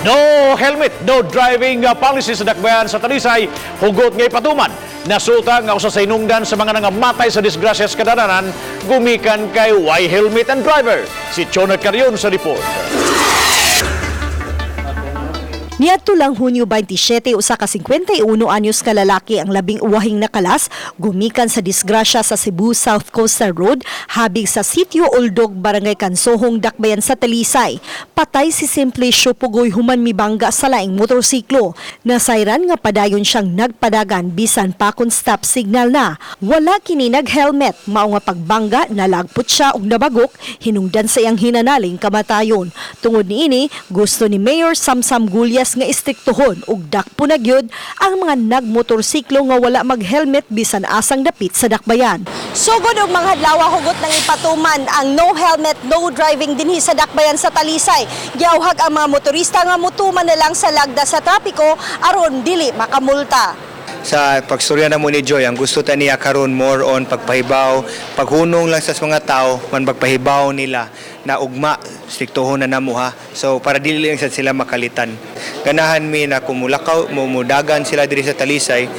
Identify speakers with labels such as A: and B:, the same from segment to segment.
A: No helmet, no driving policy sa Dakbayan sa Talisay, hugot nga ipatuman. Nasuta nga usa sa hinungdan sa mga nangamatay sa disgrasya sa kadalanan, gumikan kay way helmet ang driver. Si Chona Carion sa report.
B: Niadto lang Hunyo 27, usa ka 51 anyos ka lalaki ang labing uwahing nakalas gumikan sa disgrasya sa Cebu South Coastal Road habig sa Sitio Uldog, Barangay Kansohong, Dakbayan sa Talisay. Patay si Simplicio Pugoy human mibangga sa laing motorsiklo. Nasayran nga padayon siyang nagpadagan bisan pa kon stop signal na. Wala kini nag-helmet, mao nga pagbangga nalagpot siya og nabagok hinungdan sa iyang hinanaling kamatayon. Tungod niini, gusto ni Mayor Samsam Gullas nga istriktuhon ug dakpo na gyud ang mga nagmotorsiklo nga wala mag-helmet bisan asang dapit sa dakbayan. Sugod og mga adlaw, hugot nang ipatuman ang no helmet, no driving dinhi sa dakbayan sa Talisay. Giauhag ang mga motorista nga mutuman na lang sa lagda sa trapiko aron dili makamulta.
C: Sa pagstorya namo ni Joy, ang gusto ta niya karon more on pagpahibaw, paghunong lang sa mga tao, man pagpahibaw nila na ugma striktohon na namo ha. So para dili lang sad sila makalitan. Ganahan mi na kung mulakaw, mudagan sila diri sa Talisay,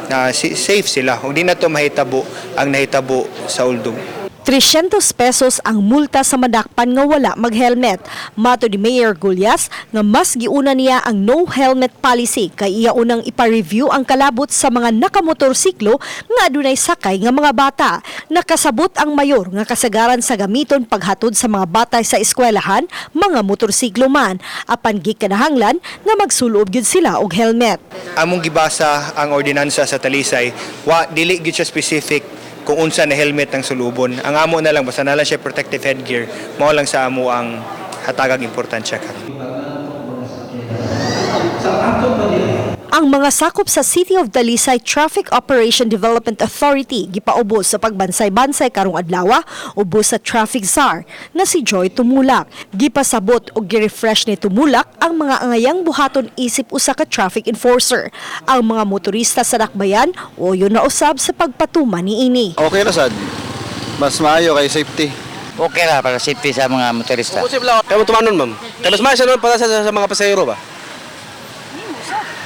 C: na safe sila. Ug di na to mahitabo ang nahitabo sa Uldog.
B: 300 pesos ang multa sa madakpan nga wala mag-helmet. Matod ni Mayor Gullas nga mas giuna niya ang no helmet policy kay iya unang ipa-review ang kalabot sa mga nakamotorsiklo nga adunay sakay nga mga bata. Nakasabot ang mayor nga kasagaran sa gamiton paghatod sa mga bata sa eskwelahan, mga motorsiklo man. Apan gikinahanglan nga magsulob gyud sila og helmet.
C: Among gibasa ang ordinansa sa Talisay, wa dili gyud siya specific kung unsa na helmet ang sulubon. Ang amo na lang basta na lang siya protective headgear, mao lang sa amo ang hatagag importansya karon.
B: Ang mga sakop sa City of Talisay Traffic Operation Development Authority gipaubos sa pagbansay-bansay karong adlaw ubos sa traffic czar nga si Joy Tumulak. Gipasabot og gi-refresh ni Tumulak ang mga angayang buhaton isip usa ka traffic enforcer. Ang mga motorista sa dakbayan uyo na usab sa pagpatuman niini.
D: Okay ra sad. Mas maayo kay safety.
E: Okay ra para safety sa mga motorista.
F: Posible lang. Kaya mo tumanon, ma'am. Kaya mas maayo siya naman para sa mga pasahero ba?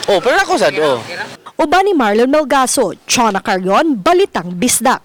F: Oh, pero ako sad, oh.
B: Uban ni Marlon Melgaso, Chona Carrion, Balitang Bisdak.